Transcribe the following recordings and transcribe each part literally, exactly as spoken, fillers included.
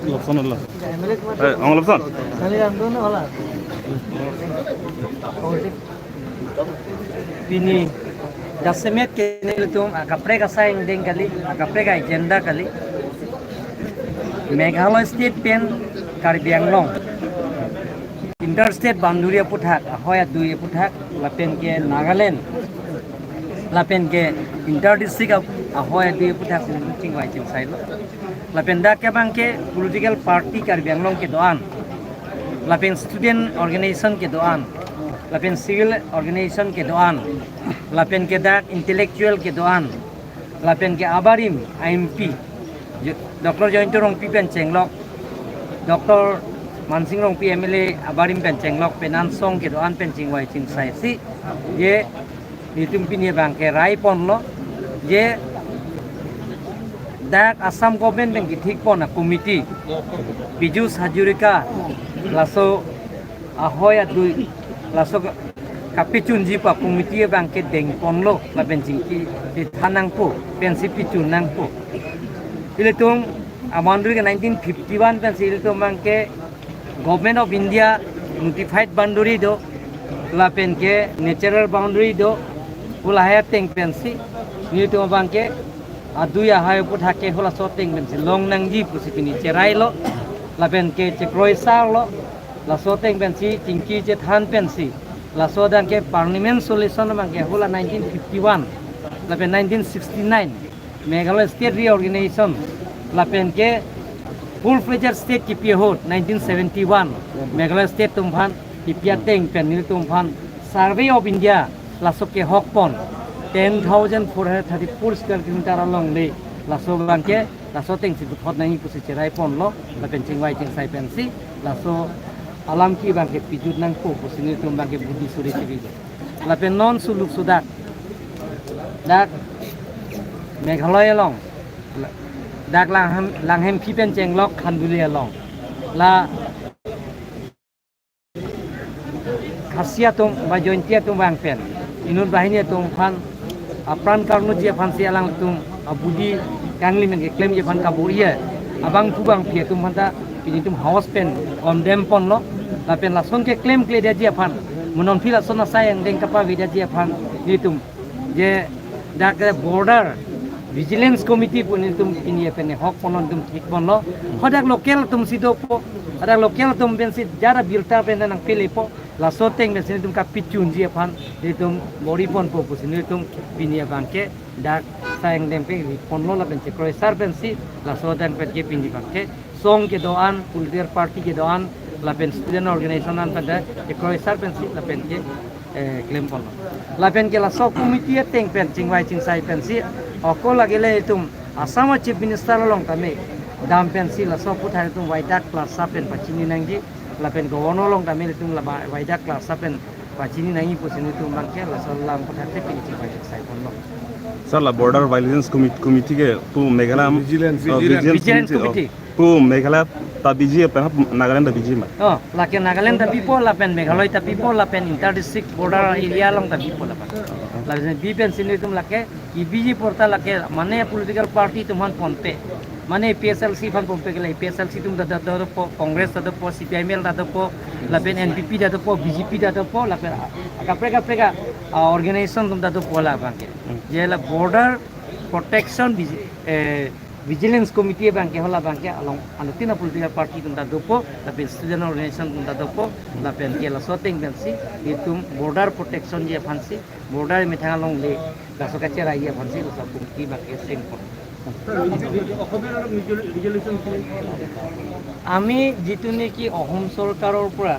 Lobson Allah. Eh, Ong Lobson. Pini jasemet ke nelitum akaprek asai angdeng kali, akaprek agenda kali. Meghalaya State pen Karbi Anglong interstate boundary aputhak, ahoi adui aputhak, lapen ke Nagaland, lapen ke inter district ap-, ahoi adui aputhak si chingvai chingsailo. Lapen dak ke abang ke political party Karbi Anglong kedo-an, lapen student organization kedo-an, lapen civil organization kedo-an, lapen ke dak intellectual kedo-an, lapen ke abarim a-M P, Jo-, Doctor Jayanta Rongpi pen chenglok, Doctor Mansing Rongpi M L A abarim pen chenglok, pen ansong kedo-an pen chingvai chingsai si, je, nelitum pini abang ke rai ponlo, je, dak Assam government pen kethik pon a-committee, Piyush Hazarika, laso ahoi adui, laso ka-, kapechunji pu a-committee abang ke deng ponlo, lapen chingki chethan nangpo, pensi pechun nangpo. Ilitum a-boundary ke nineteen fifty-one pensi ilitum abang ke Government of India notified boundary do, lapen ke natural boundary do, pu lahai ateng pensi, nelitum abang ke adui ahoi aputhak ke halaso ateng pensi long nangji pusi pini cherailo, lapen ke chekroisarlo, laso ateng pensi chingki chethan pensi, laso adang ke permanent solution abang ke hala nineteen fifty-one, lapen nineteen sixty-nine Meghalaya State Reorganization, lapen ke full-fledged state kipi ahut nineteen seventy-one Meghalaya State atum aphan kipi ateng pen nelitum aphan Survey of India laso kehok pon ten thousand four hundred thirty-four square kilometer alongle, laso abang ke laso ateng si puthot nangji pusi cherai ponlo, lapen chingvai chingsai pensi laso alam ke abang ke pejut nangpo pusi nelitum abang ke budi suri chibilo. Lapen non suluk sudak, dak Meghalaya along, dak Langhem, Langhemphi pen chenglok Khanduli along, la Khasi atum ba Jaintia atum abang pen, inut banghini atum aphan apran karnuji aphansi alangtum abudi kangli men keklemji aphan kabo-i abangphu bangphi atum aphanta pini itum house pen condemn ponlo, lapen lason keklemkledetji aphan, mo non aphi lason asai angdeng kapavedetji aphan nelitum je dak ke Border Vigilance Committee pu nelitum pini pen hok ponlo, nelitum thik ponlo. Hadak local atum si dopo, hadak local atum pensi jara birta pen nangpelepo, laso ateng pensi nelitum kapechunji aphan nelitum bor-i ponpo pusi nelitum pini abang ke dak asai angdeng pen ri ponlo, lapen chekroisar pensi laso adang pen ke pini abang ke song kedo-an, political party kedo-an, lapen student organization an pen dak chekroisar pensi lapen ke, eh, klem ponlo. Lapen ke laso committee ateng pen chingvai chingsai pensi, ako lagile itum Assam Chief Minister along tame dam pensi laso aputhak itum Waidak Klarsa pen pachini nangji, lapen Governor along tame itum la ba-, Waidak Klarsa pen pachini nangji pusi nelitum abang ke laso alam aputhak ke pini chingvai chingsai ponlo. Sir, la Border Vigilance Committee, Committee ke pu Meghalaya, Vigilance, uh, Vigilance. Vigilance Committee, oh. Committee. Pu Meghalaya ta biji pen ha Nagaland ta biji ma? Oh, lake Nagaland ta bipo, lapen Meghalaya ta bipo, lapen inter district border area along ta bipo lapen. Lapen bi pensi nelitum lake, kebiji porta lake, mane political party atum aphan ponpe. Mane A P H L C aphan ponpe kele, A P H L C atum ta, ta, ta dopo, Congress ta dopo, C P I M L ta dopo, lapen N P P ta dopo, B J P ta dopo, lapen kaprek kaprek a, a, organization atum ta dopo la abang ke. Hmm. Je la Border Protection Vigi-, eh, Vigilance Committee abang ke, hala abang ke along anuttin a political party atum ta dopo, lapen student organization atum ta dopo, lapen ke laso ateng pensi itum border protection ji aphansi, border methang alongle laso kacheraiye aphansi laso committee abang ke sengpon. আমি যিটো নেকি অসম চৰকাৰৰ পৰা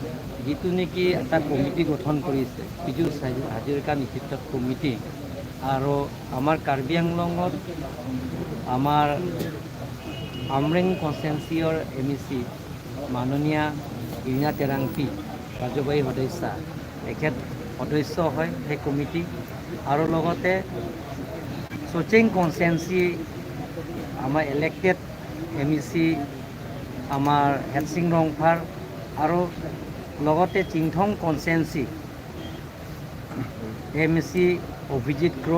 যিটো নেকি এটা কমিটি গঠন কৰিছে, পীযুষ হাজ-, হাজৰিকা নেতৃত্বত কমিটি, আৰু আমাৰ কাৰ্বি আংলঙত আমাৰ আমৰেং কনষ্টিটুৱেঞ্চিৰ এম ই চি মাননীয়া ইৰিনা টেৰাংপী কাৰ্যবাহী সদস্যা, তেখেত সদস্য হয় সেই কমিটি। আৰু লগতে চচেং কনষ্টিটুৱেঞ্চি আমাৰ ইলেক্টেড এম ই চি আমাৰ হেডচিং ৰংফাৰ আৰু লগতে চিংথং কনষ্টিটুৱেঞ্চি এম ই চি অভিজিত ক্ৰ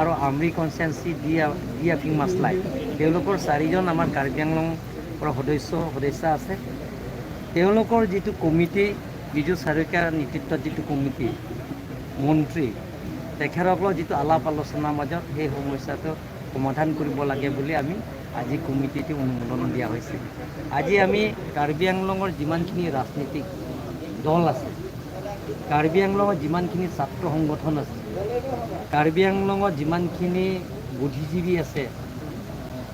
আৰু আমৰি কনষ্টিটুৱেঞ্চি ডি আ- ডি আফিং মাছলাই, তেওঁলোকৰ চাৰিজন আমাৰ কাৰ্বি আংলং পৰা সদস্য সদস্যা আছে। তেওঁলোকৰ যিটো কমিটি, বিজু হাজৰিকাৰ নেতৃত্বত যিটো কমিটি, মন্ত্ৰী, তেখেতসকলৰ যিটো আলাপ আলোচনাৰ মাজত সেই সমস্যাটো সমাধান কৰিব লাগে বুলি আমি আজি কমিটিটো অনুমোদন দিয়া হৈছে। আজি আমি কাৰ্বি আংলঙৰ যিমানখিনি ৰাজনৈতিক দল আছে, কাৰ্বি আংলঙৰ যিমানখিনি ছাত্ৰ সংগঠন আছে, কাৰ্বি আংলঙৰ যিমানখিনি বুদ্ধিজীৱী আছে,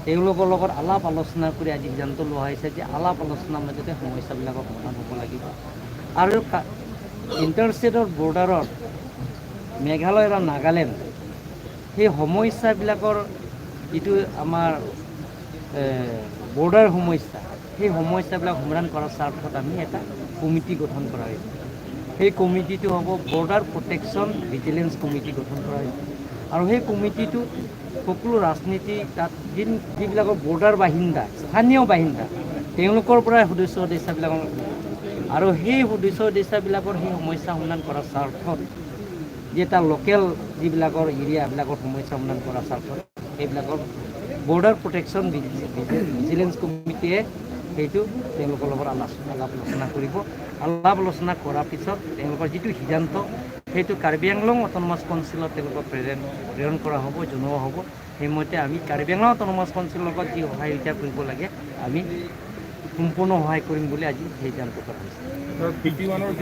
তেওঁলোকৰ লগত আলাপ আলোচনা কৰি আজি সিদ্ধান্ত লোৱা হৈছে যে আলাপ আলোচনাৰ মাজতে সমস্যাবিলাকৰ সমাধান হ'ব লাগিব। আৰু ইণ্টাৰষ্টেটৰ বৰ্ডাৰত মেঘালয় আৰু নাগালেণ্ড, সেই সমস্যাবিলাকৰ যিটো আমাৰ বৰ্ডাৰ সমস্যা, সেই সমস্যাবিলাক সমাধান কৰাৰ স্বাৰ্থত আমি এটা কমিটি গঠন কৰা হৈছে। সেই কমিটিটো হ'ব বৰ্ডাৰ প্ৰটেকশ্যন ভিজিলেন্স কমিটি গঠন কৰা হৈছে। আৰু সেই কমিটিটো সকলো ৰাজনীতি, তাত যিন যিবিলাকৰ বৰ্ডাৰ বাসিন্দা, স্থানীয় বাসিন্দা, তেওঁলোকৰ পৰাই সদস্য সদস্যাবিলাক, আৰু সেই সদস্য সদস্যাবিলাকৰ সেই সমস্যা সমাধান কৰাৰ স্বাৰ্থত, যে তাৰ লোকেল যিবিলাকৰ এৰিয়াবিলাকৰ সমস্যা সমাধান কৰাৰ স্বাৰ্থত সেইবিলাকৰ বৰ্ডাৰ প্ৰটেকশ্যন ভিজিলেন্স কমিটিয়ে সেইটো তেওঁলোকৰ লগত আলাপ আলাপ আলোচনা কৰিব। আলাপ আলোচনা কৰাৰ পিছত তেওঁলোকৰ যিটো সিদ্ধান্ত, সেইটো কাৰ্বি আংলং অট'নমাছ কাউন্সিলত তেওঁলোকক প্ৰেৰণ প্ৰেৰণ কৰা হ'ব, জনোৱা হ'ব। সেইমতে আমি কাৰ্বি আংলং অট'নমাছ কাউন্সিলৰ লগত যি সহায় সহযোগিতা কৰিব লাগে, আমি সম্পূৰ্ণ সহায় কৰিম বুলি আজি সিদ্ধান্ত কৰা হৈছে। ছাৰ, পি টি ওৱানৰ